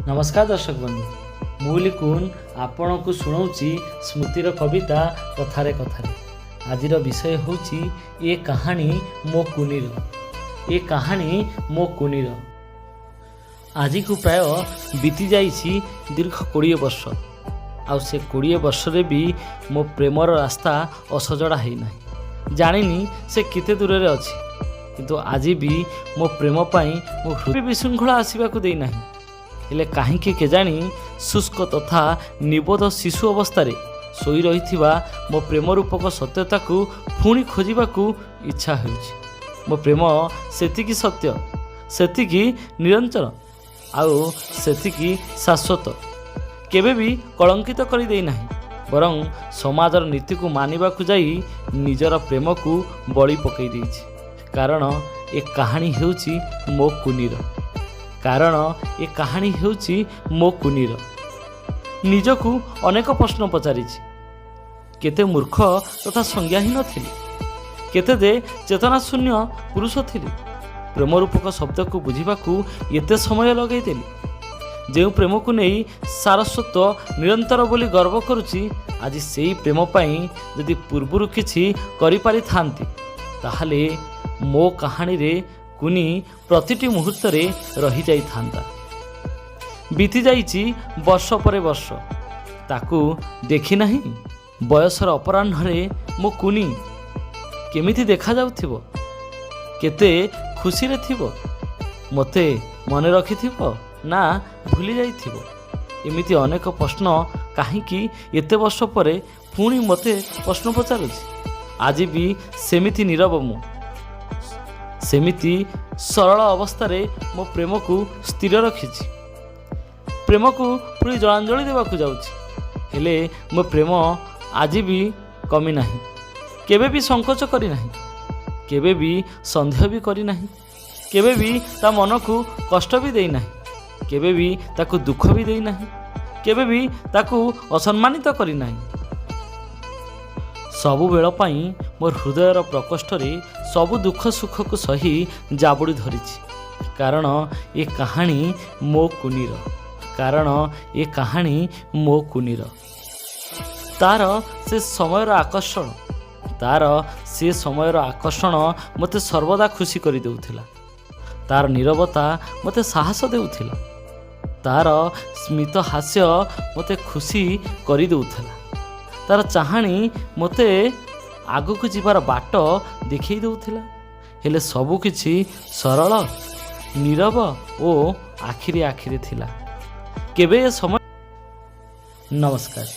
ନମସ୍କାର ଦର୍ଶକ ବନ୍ଧୁ, ମୁଁ ଲିକୁନ ଆପଣଙ୍କୁ ଶୁଣାଉଛି ସ୍ମୃତିର କବିତା କଥାରେ କଥାରେ। ଆଜିର ବିଷୟ ହେଉଛି ଏ କାହାଣୀ ମୋ କୁନିର, ଏ କାହାଣୀ ମୋ କୁନିର। ଆଜିକୁ ପ୍ରାୟ ବିତି ଯାଇଛି ଦୀର୍ଘ 20 ବର୍ଷ। ଆଉ ସେ 20 ବର୍ଷରେ ବି ମୋ ପ୍ରେମର ରାସ୍ତା ଅସଜଡ଼ା ହେଇନାହିଁ। ଜାଣିନି ସେ କେତେ ଦୂରରେ ଅଛି, କିନ୍ତୁ ଆଜି ବି ମୋ ପ୍ରେମ ପାଇଁ ମୋ ହୃଦୟ ବିଶୃଙ୍ଖଳା ଆସିବାକୁ ଦେଇନାହିଁ। ହେଲେ କାହିଁକି କେଜାଣି ଶୁଷ୍କ ତଥା ନିବୋଧ ଶିଶୁ ଅବସ୍ଥାରେ ଶୋଇ ରହିଥିବା ମୋ ପ୍ରେମ ରୂପକ ସତ୍ୟତାକୁ ପୁଣି ଖୋଜିବାକୁ ଇଚ୍ଛା ହେଉଛି। ମୋ ପ୍ରେମ ସେତିକି ସତ୍ୟ, ସେତିକି ନିରନ୍ତର ଆଉ ସେତିକି ଶାଶ୍ୱତ। କେବେ ବି କଳଙ୍କିତ କରିଦେଇନାହିଁ, ବରଂ ସମାଜର ନୀତିକୁ ମାନିବାକୁ ଯାଇ ନିଜର ପ୍ରେମକୁ ବଳି ପକାଇ ଦେଇଛି। କାରଣ ଏ କାହାଣୀ ହେଉଛି ମୋ କୁନିର। କାରଣ ଏ କାହାଣୀ ହେଉଛି ମୋ କୁନିର। ନିଜକୁ ଅନେକ ପ୍ରଶ୍ନ ପଚାରିଛି। କେତେ ମୂର୍ଖ ତଥା ସଂଜ୍ଞାହୀନ ଥିଲି, କେତେ ଯେ ଚେତନାଶୂନ୍ୟ ପୁରୁଷ ଥିଲି, ପ୍ରେମ ରୂପକ ଶବ୍ଦକୁ ବୁଝିବାକୁ ଏତେ ସମୟ ଲଗେଇଦେଲି। ଯେଉଁ ପ୍ରେମକୁ ନେଇ ସାରସ୍ୱତ ନିରନ୍ତର ବୋଲି ଗର୍ବ କରୁଛି, ଆଜି ସେଇ ପ୍ରେମ ପାଇଁ ଯଦି ପୂର୍ବରୁ କିଛି କରିପାରିଥାନ୍ତି, ତାହେଲେ ମୋ କାହାଣୀରେ କୁନି ପ୍ରତିଟି ମୁହୂର୍ତ୍ତରେ ରହିଯାଇଥାନ୍ତା। ବିତିଯାଇଛି ବର୍ଷ ପରେ ବର୍ଷ, ତାକୁ ଦେଖିନାହିଁ। ବୟସର ଅପରାହ୍ନରେ ମୋ କୁନି କେମିତି ଦେଖାଯାଉଥିବ, କେତେ ଖୁସିରେ ଥିବ, ମୋତେ ମନେ ରଖିଥିବ ନା ଭୁଲି ଯାଇଥିବ, ଏମିତି ଅନେକ ପ୍ରଶ୍ନ କାହିଁକି ଏତେ ବର୍ଷ ପରେ ପୁଣି ମୋତେ ପ୍ରଶ୍ନ ପଚାରୁଛି। ଆଜି ବି ସେମିତି ନୀରବ ମୁଁ, ସେମିତି ସରଳ ଅବସ୍ଥାରେ ମୋ ପ୍ରେମକୁ ସ୍ଥିର ରଖିଛି। ପ୍ରେମକୁ ପୁଣି ଜଳାଞ୍ଜଳି ଦେବାକୁ ଯାଉଛି। ହେଲେ ମୋ ପ୍ରେମ ଆଜି ବି କମି ନାହିଁ, କେବେ ବି ସଙ୍କୋଚ କରିନାହିଁ, କେବେ ବି ସନ୍ଦେହ ବି କରିନାହିଁ, କେବେ ବି ତା ମନକୁ କଷ୍ଟ ବି ଦେଇନାହିଁ, କେବେ ବି ତାକୁ ଦୁଃଖ ବି ଦେଇନାହିଁ, କେବେ ବି ତାକୁ ଅସମ୍ମାନିତ କରିନାହିଁ। ସବୁବେଳ ପାଇଁ ମୋ ହୃଦୟର ପ୍ରକୋଷ୍ଠରେ ସବୁ ଦୁଃଖ ସୁଖକୁ ସହି ଜାବୁଡ଼ି ଧରିଛି। କାରଣ ଏ କାହାଣୀ ମୋ କୁନିର। କାରଣ ଏ କାହାଣୀ ମୋ କୁନିର। ତାର ସେ ସମୟର ଆକର୍ଷଣ, ତାର ସେ ସମୟର ଆକର୍ଷଣ ମୋତେ ସର୍ବଦା ଖୁସି କରିଦେଉଥିଲା। ତାର ନୀରବତା ମୋତେ ସାହସ ଦେଉଥିଲା। ତାର ସ୍ମିତ ହାସ୍ୟ ମୋତେ ଖୁସି କରିଦେଉଥିଲା। ତାର ଚାହାଣୀ ମୋତେ ଆଗକୁ ଯିବାର ବାଟ ଦେଖାଇ ଦେଉଥିଲା। ହେଲେ ସବୁକିଛି ସରଳ, ନୀରବ ଓ ଆଖିରେ ଆଖିରେ ଥିଲା। କେବେ ଏ ସମୟ। ନମସ୍କାର।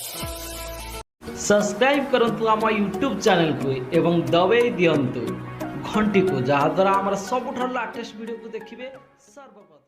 ସବସ୍କ୍ରାଇବ୍ କରନ୍ତୁ ଆମ ୟୁଟ୍ୟୁବ୍ ଚ୍ୟାନେଲକୁ ଏବଂ ଦବେଇ ଦିଅନ୍ତୁ ଘଣ୍ଟିକୁ, ଯାହାଦ୍ୱାରା ଆମର ସବୁଠାରୁ ଲାଟେଷ୍ଟ ଭିଡ଼ିଓକୁ ଦେଖିବେ ସର୍ବପ୍ରଥମ।